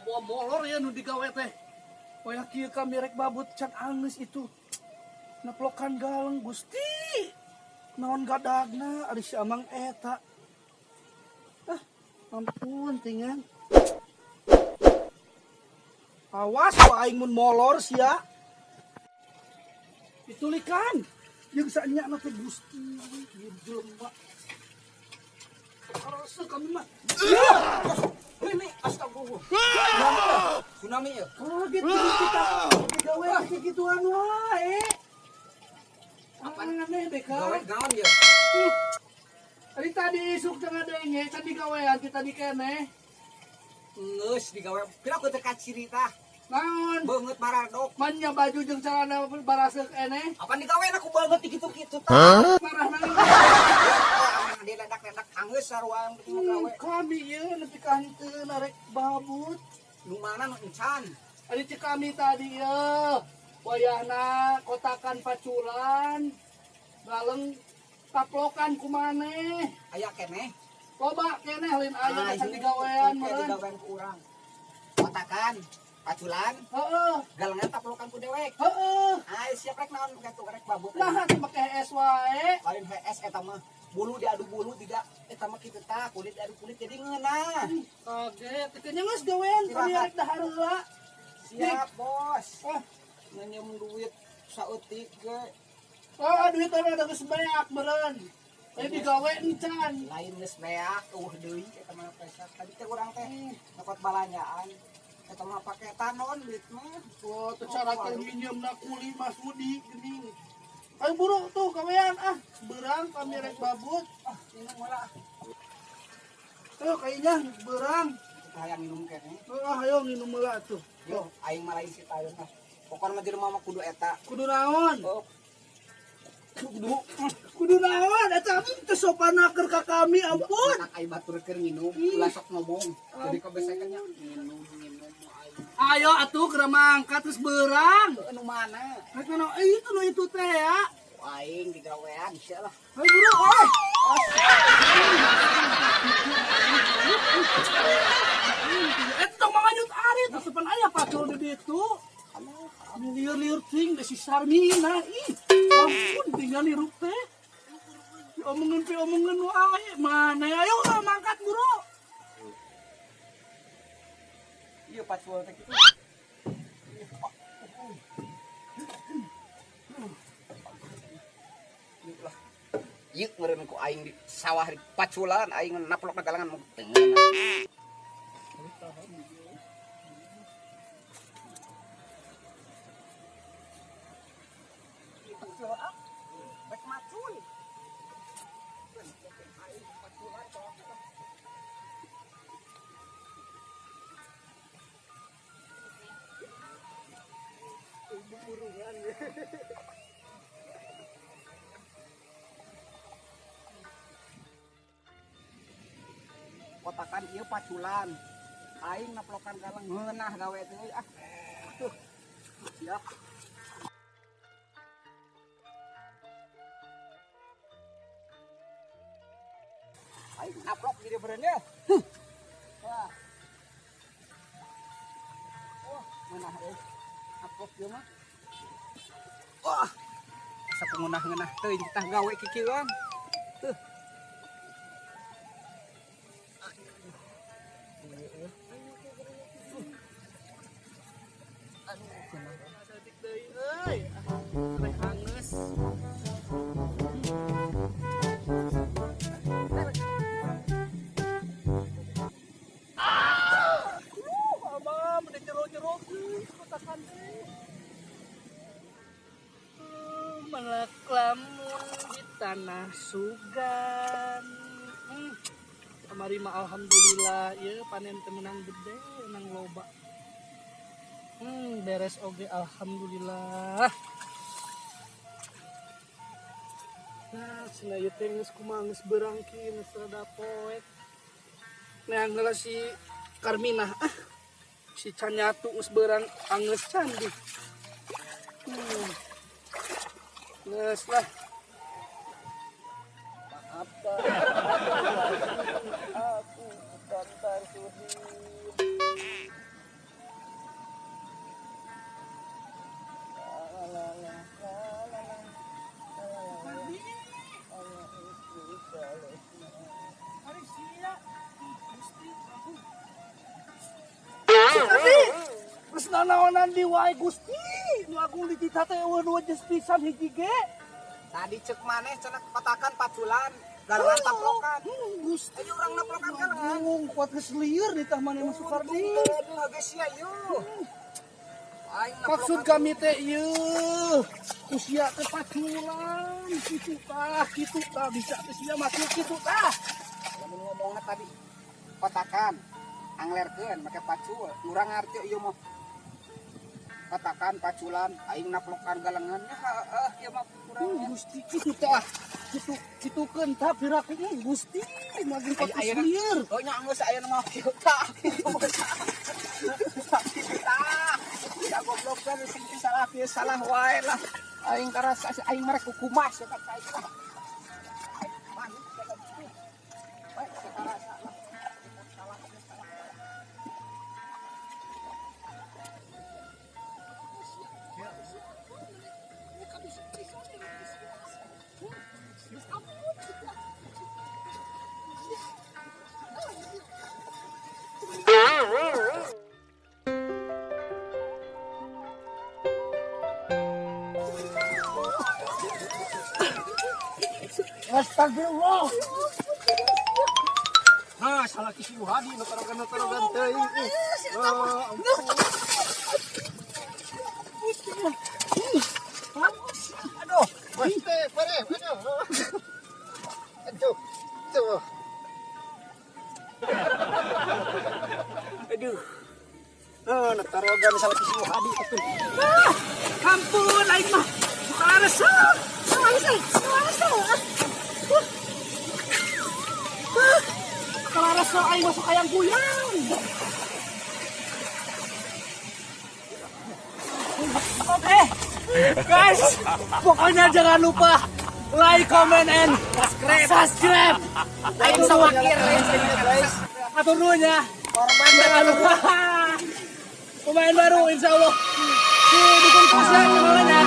Bawa molor ya nu digawe teh. Wayah kieu kami rek babut can angeus itu. Naplokan galeng Gusti. Naon gadagna ari si Amang eta. Ah, ampun tingan. Awas wa aing mun molor sia. Ditulikan. Jeung saenya teh Gusti ieu jelema. Harusnya kami mah. Ini astagfirullah. Tsunami ya. Oh gitu kita digawe gituan wae. Apa aneh deh Gawe kan? naon ya? Tadi tadi isuk tengah denge, tadi gawean kita di kene. Geus digawe. Pira ku teu kacirita. Naon? Beungeut maradok. Manya baju jeung celana baraseuk ene. Apa digawe aku beungeut kitu-kitu tah. Marah nang. Diledak-ledak anggeus sarua penting gawe. Kami ieu nepi ka henteu narek babut. Nu mana nu encan? Ari cek kami tadi ieu. Wayahna kotakan paculan. Galeng taplokan ku maneh. Aya keneh. Loba keneh lain aya can digawean meureun. Digawean ku urang. Kotakan, paculan, Heeh, galengan taplokan ku dewek. heeh. Ai siap rek naon kitu rek babut. Nah, teu make HS wae. Lain HS eta mah bulu diadu bulu tidak eta mah kitu tah kulit diadu kulit jadi ngeunah. Kaget, teu nya geus gawean kami rek dahar heula. Siap, Bos. Ah, Ngenyem duit saeutik ge. oh, duit orang ada geus beak meureun. Tadi digawe encan. Lain geus beak eueuh deui eta mah pesak. Tadi teh urang teh nyokot balanjaan. Eta mah paketan naon duit mah. Oh, teu cara keur minjeumna kuli Mas Budi geuning. Ayo buru tuh gawean ah, beurang kami rek babut. Ah, minum heula. Tuh kayaknya beurang. Kita hayang minum keneh. Oh, ayo nginum heula tuh. Yo, aing mah lain si tayun mah. Pokona mah di rumah mah kudu eta. Kudu naon? Oh, Kudu naon? Eta teu sopan keur ka kami, ampun. anak aing batur keur nginum, ulah sok ngomong. Jadi kebiasaannya nginum nginum aing. Ayo atuh keur mangkat geus beurang. Nu mana? Rek naon? Eh, itu nu itu teh ya. Aing digawean sia lah. Ayo buru, oi. Eta tong manganyut arit, asupan aya pacul di ditu. Lieur-lieur ting si Sarmina ih. Ampun tinggal hirup teh. Diomongeun piomongeun wae. Mana ayo mangkat buru. Ieu pacul teh kitu. Lah. Ieu meureun ku aing di sawah di paculan aing naplok galangan mah teu ngeunah. Rek macul. Kotakan ieu paculan. Aing naplokan galang ngeunah gawe teh ah. Tuh. Siap. Aing naplok jadi beureun ya. Wah. Wah, ngeunah euy. Naplok ieu mah. Wah. Asa pengeunah-ngeunah teuing tah gawe kikieuan. Tuh. Aduh, cenah. Saeutik deui euy. Rek hangeus. Abah, meni jero-jerokeun kotakan teh. Melek lamun di tanah sugan. Kamari mah alhamdulillah ieu panen teh menang gede, menang loba. Beres oge alhamdulillah. Nah, cenah ieu teh geus kumaha geus beurang kieu geus rada poek. Neang heula si Karminah ah. Si Canyatu geus beurang anggeus candi. Geus lah. Apa? Aku bukan Tarsudin. la la la la la la la. Istri saleh. Ari sia. Gusti aku. Tadi geus nanaonan di wae Gusti. Nu agung dititah teh eueuh nu geus pisan hiji ge. Tadi cek maneh cenah patakan paculan, galengan taplokan. Gusti. Ayo urang naplokan galengan. Agung kuat geus lieur ditah maneh mah Sukardi. Aduh, geus sia ieu. Aing Maksud kami teh ieu. Ku sia teh paculan kitu tah, kitu tah bisa teh sia maksud kitu tah. Lamun ngomongna tadi patakan anglerkeun make pacul, urang ngarti ieu mah. Patakan paculan aing naplokan galengan nya heueuh ieu mah kurang. Gusti kitu tah. Kitu kitukeun tah piraku Gusti makin kuat geus lieur. Oh nya geus aya nu mah kieu tah. Kitu tah. Ya goblok kan sing salah kieu salah wae lah. Aing karasa aing merek kukumas ya kan aing lah. Aing panik ya kan. Baik karasa lah. Salah salah. Astagfirullah. Nah, salah si Hadi nu tarogan teuing. Aduh, peste, pere, aduh. Aduh. Tuh. Aduh. Oh, nu tarogan salah si Hadi atuh. Ah, ampun aing mah. Suka Karasa aing masuk ayang kuyang. Oke, guys, pokoknya jangan lupa like, comment, and subscribe. Subscribe. Aing sawakir guys. Atur nuhun ya. Korban Jangan lupa. Pemain baru, insya Allah. Dukung terus ya, kenalan ya.